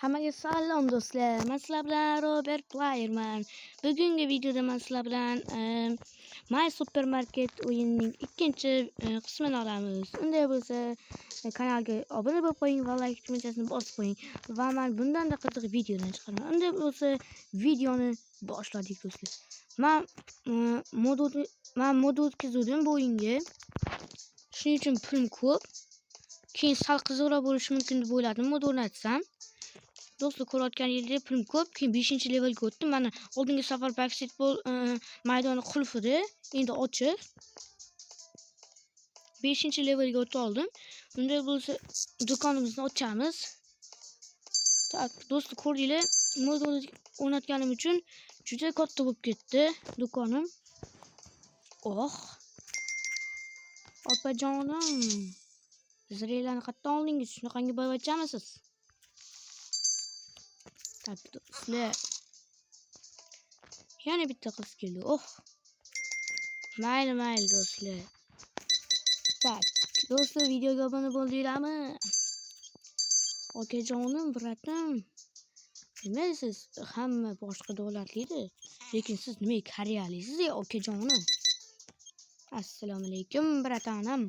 Hammaga salom do'stlar. Men sizlar bilan Robert Playerman. Bugungi videoda men sizlar bilan My Supermarket o'yinining ikkinchi qismini olamiz. Unday bo'lsa, kanalga obuna bo'lib qo'ying va like tugmachasini bosib qo'ying va men bundan-da qiziq videodan chiqaraman. Unday bo'lsa, videoni boshladik do'stlar. Men mod o'tkazdim bu o'yinga. Shuning uchun pulim ko'p. Keyin sal qiziqroq bo'lishi mumkin deb o'yladim mod o'rnatsam. Do'stlar, ko'rayotganingizdek pulim ko'p. Keyin 5-levelga o'tdim. Mana oldingi safar basketbol maydoni qulf edi. Endi ochiq. 5-levelga o'ta oldim. Unday bo'lsa, do'konimizni ochamiz. Tak, do'stlar, ko'rdinglar, mod o'rnatganim uchun juda katta bo'lib ketdi do'konim. Oh. Opajonim. Zirelalarni qayerdan oldingiz? Shunaqangi boyvachchamisiz? Tak, do'stlar. Yana bitta qiz keldi. Oh. Mayli, mayli do'stlar. Tak, do'stlar, videoga obuna bo'ldinglarmi? Okajonim, bratim. Nima siz hamma boshqa davlatlikdi, lekin siz nima koreyalisiz ey okajonim? Assalomu alaykum, bratanim.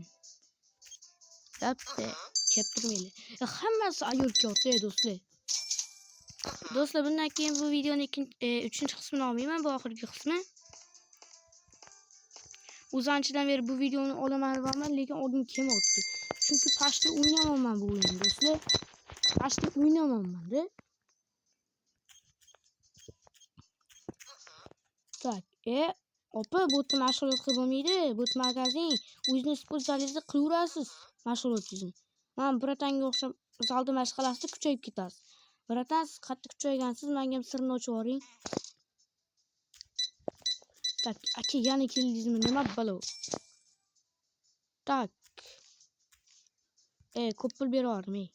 Bo'pti, kelib turmanglar. Hammasi ayol kelyapti do'stlar. Do'stlar, bundan keyin bu videoni 3-qismini olmayman, bu oxirgi qismi. O'zanchidan beri bu videoni olaman deyapman, lekin oldin kelmayapti. Chunki pashta o'ynamayman bu o'yinni do'stlar. Pashta o'ynamayman-da. Tak, opa, bu yerda mashg'ulot qilib bo'lmaydi. Bu yerda magazin, o'zingiz sport zalingizda qilaverasiz mashg'ulotingizni. Men bratanga o'xshab zalda mashq qilasiz, kuchayib ketasiz. Bratan, siz qattiq kuchaygansiz, menga ham sirni ochib yuboring. Tak, aka, yana keldingizmi? Nima balo? Tak. Ko'p pul berib yubordim, ey.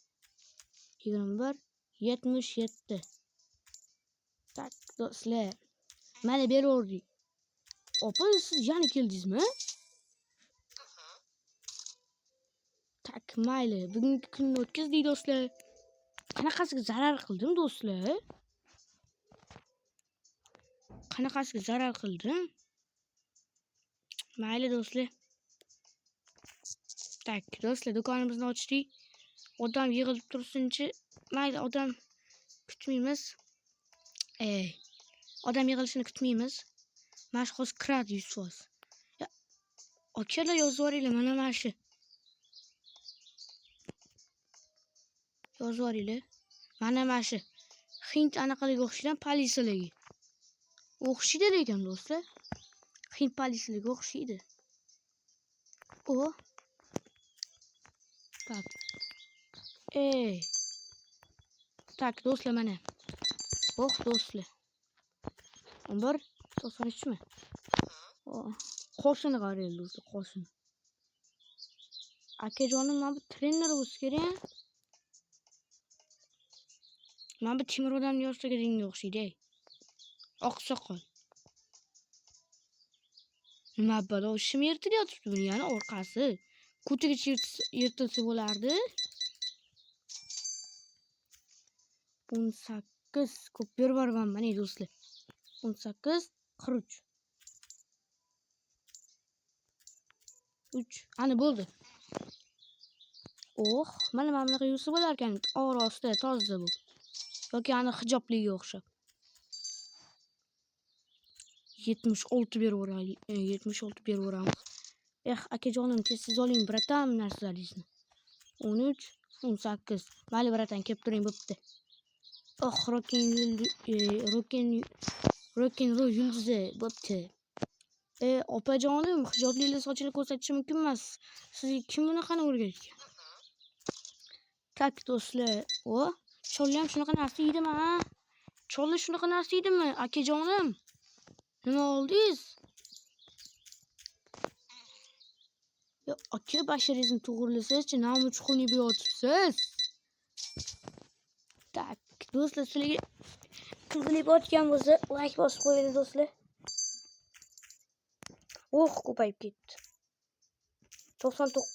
21 77. Tak, do'stlar. Mana beraverdik. Opa, siz yana keldingizmi? Tak, mayli. Bugungi kunni o'tkazdik do'stlar. Qanaqasiga zarar qildim do'stlar? Qanaqasiga zarar qildim? Mayli do'stlar. Tak, do'stlar, do'konimizni ochdik. Odam yig'ilib tursinchi. Mayli, odam kutmaymiz. Odam yig'ilishini kutmaymiz. Mana shu hozir kiradi 100%. Akalar, yozib yuboringlar, mana shu. Yozib yuboringlar. Mana shu. Hind anaqalarga o'xshaydi, politsiyalarga. O'xshaydi lekin do'stlar. Hind politsiyalarga o'xshaydi. O. Tak. Ey. Tak, do'stlar, mana. Oh, do'stlar. 11 93 mi? Qoshini qarang do'stlar, qoshini. Akajonim, mana bu trener bo'lsa kerak. Mana bu temir odamni yoshligiga o'xshaydi. Oqsoqol. Nima balo, shim yirtilyotibdi buni, yana orqasi. Ko'tigacha yirtilsa bo'lardi. 18 ko'p berib yuborganman, mana do'stlar. 18 43. 3. Ana bo'ldi. Oh, mana bunaqa yursa bo'lar ekan, orasida toza bu. Yoki ana hijobliga o'xshab. 76 berib yuboraylik, 76 berib yuboramiz. Eh, akajonim, tez-tez oling, bratan, narsalaringizni. 13 18. Mayli, bratan, kelib turing, bo'pti. Oh, rock and roll yulduzi bo'pti. Opajonim, hijoblilar sochini ko'rsatishi mumkin emas. Sizga kim bunaqani o'rgatgan? Tak, do'stlar, o, cholli ham shunaqa narsa yeydimi, ha? Cholli shunaqa narsa yeydimi, akajonim? Nima oldingiz? Yo, aka, basharingizni to'g'rilasangizchi, nima uchun yotibsiz? Tak, do'stlar, sizlarga klip otgan bo'lsa, like bosib qo'yinglar do'stlar. Oh, ko'payib ketdi. 99.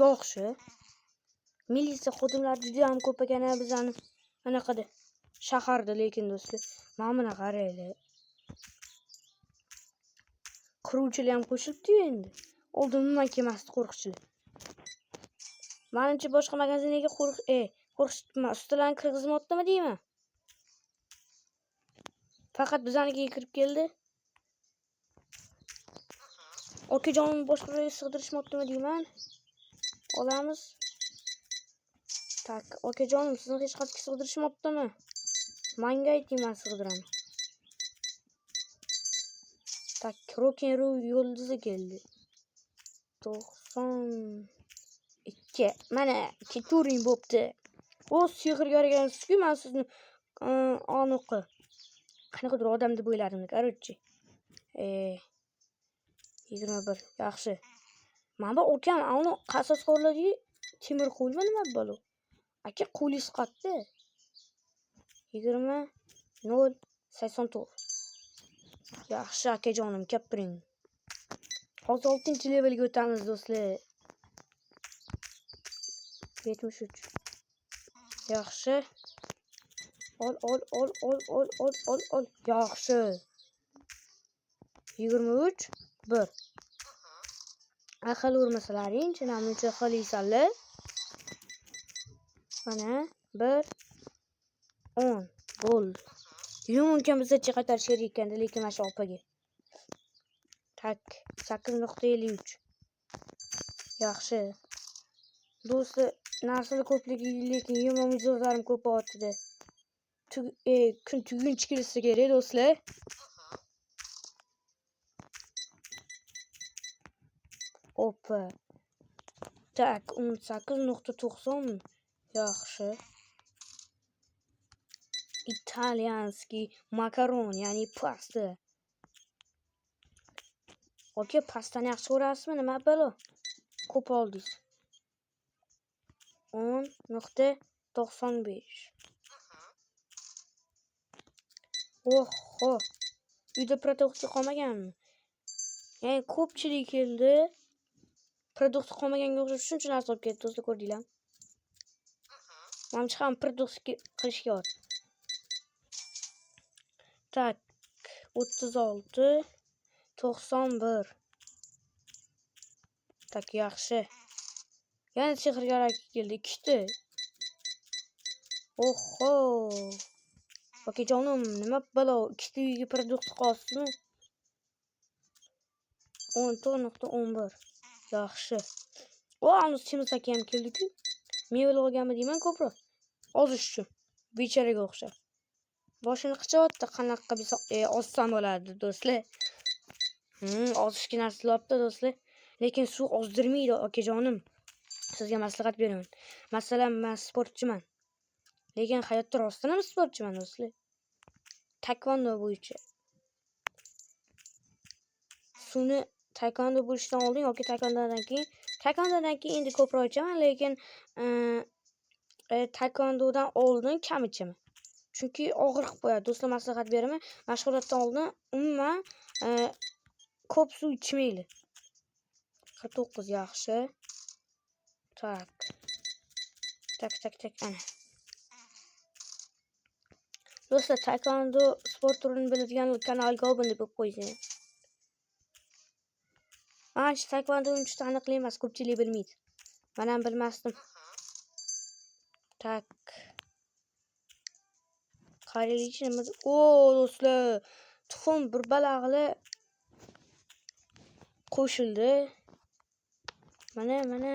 Yaxshi. Militsiya xodimlari juda ham ko'p ekan bizani. Anaqada shaharda lekin do'stlar. Mana buni qaranglar. Quruvchilar ham qo'shilibdi-yu endi. Oldin umuman kelmasdi qo'riqchilar. Menimcha boshqa magazinlarga qo'rqishma, ustalarni kirgizmoqdimi deyman. Faqat bizanikiga kirib keldi. Okajonim boshqa joyga sig'dirishmoqdimi deyman. Olamiz. Tak, okajonim sizni hech qayerga sig'dirishmoqdimi? Manga ayting, men sig'diraman. Tak, Rock and Roll yulduzi keldi. 92. Mana keturing bo'pti. O, sehrgar ekansiz-ku, men sizni aniqi qanaqadir odam deb o'yladim, короче. 21. Yaxshi. Mana bu ukam, uni qasosxo'rlarga temir qo'lmi nima balo? Aka, qo'lingiz qatdi. 20.084. Yaxshi akajonim, kelib turing. Hozir 6-levelga o'tamiz do'stlar. 73. Yaxshi. Ol, ol, ol, ol, ol, ol, ol, ol. Yaxshi. 23 1. Ahil urmasalaring, namuncha qilaysanlar. Mana 1 10 bo'ldi. Yumurtani bizgacha qaytarish kerak ekanda, lekin mana shu opaga. Tak, 8.53. Yaxshi. Do'stlar, narsalar ko'pligi, lekin yomon mijozlarim ko'payapti. Kun tuguncha kelsa kerak do'stlar. Opa. Tak, 18.90. Yaxshi. Italyanskiy makaron, ya'ni pasta. Aka, pastani yaxshi ko'rasizmi? Nima balo? Ko'p oldingiz. 10.95. Oho. Uyda produkt qolmaganmi? Ya'ni ko'pchilik keldi. Produkt qolmaganga o'xshab shuncha narsa olib ketdi, do'stlar, ko'rdinglarmi? Manimcha ham produkt qilishga ot. Tak, 36.91. Tak, yaxshi. Yana sehrgar aka keldi, ikkita. Oho. Okajonim, nima balo, ikkita uyga produkt qolsinmi? 14.11. Yaxshi. O, aniq Semiz aka ham keldi-ku. Meva olganmi deyman ko'proq. Ozish uchun. Bechoraga o'xshab. Boshini qichyapti, qanaqa qilib ozsam bo'ladi do'stlar. Ozishga narsalar olibdi do'stlar. Lekin suv ozdirmaydi okajonim. Sizga maslahat beraman. Masalan, men sportchiman. Lekin hayotda rostdan ham sportchiman do'stlar. Taekwondo bo'yicha. Suvni taekwondo bo'lishdan oldin yoki taekwondodan keyin, taekwondodan keyin endi ko'proq ichaman, lekin taekwondodan oldin kam ichaman. Chunki og'ir qilib qo'yadi. Do'stlar, maslahat beraman. Mashg'ulotdan oldin umuman ko'p suv ichmanglar. 49 yaxshi. Tak. Tak, tak, tak, ana. Do'stlar, taekwondo sport turini biladigan kanalga obuna bo'lib qo'ysin. Manimcha taekwondo uncha taniqli emas, ko'pchilik bilmaydi. Men ham bilmasdim. Tak. Qaraylikchi nima? O, do'stlar, tuxum bir balag'li qo'shildi. Mana, mana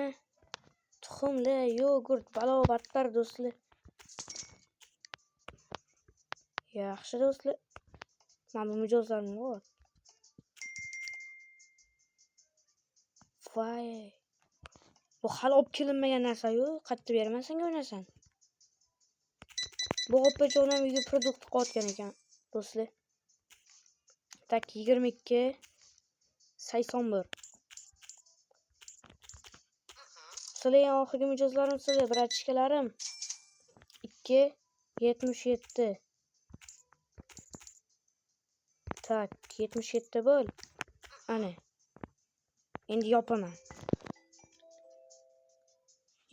tuxumli yogurt balobatlar do'stlar. Yaxshi do'stlar. Mana bu mijozlarni bor. Voy. Bu hali olib kelinmagan narsa-yu, qayerda beraman senga u narsani? Bu opajon ham uyga produkt qo'ygan ekan, do'stlar. Tak, 22.81. Sizlar eng oxirgi mijozlarim sizlar, bratishkalarim. 2.77. Tak, 77 bo'l. Ana. Endi yopaman.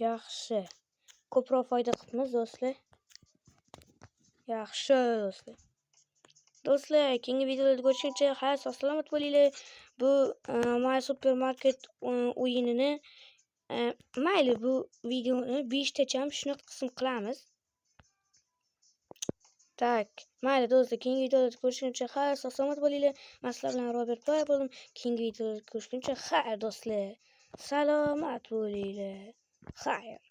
Yaxshi. Ko'proq foyda qilibmiz do'stlar. Yaxshi, do'stlar. Do'stlar, keyingi videolarda ko'rishguncha xayr, sog' salomat bo'linglar. Bu My Supermarket o'yinini, mayli, bu videoni 5 tacham shunaqa qism qilamiz. Так, mayli, do'stlar, keyingi videolarda ko'rishguncha xayr, sog' salomat bo'linglar. Men sizlar bilan Robert Player bo'ldim. Keyingi videolarda ko'rishguncha xayr, do'stlar. Salomat bo'linglar. Xayr.